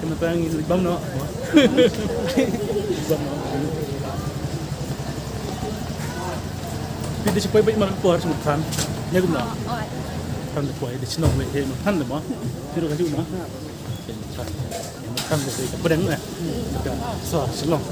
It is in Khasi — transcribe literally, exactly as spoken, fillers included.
te mynta ngi leit bam noh. Leit bam noh. Phi da shu poi beit mar por shu than. Ïa kumno? Than da poi da shnong leit he than da mo. Phi ruh ka ju mo. Than da poi ka pdeng eh. Ka sa shnong.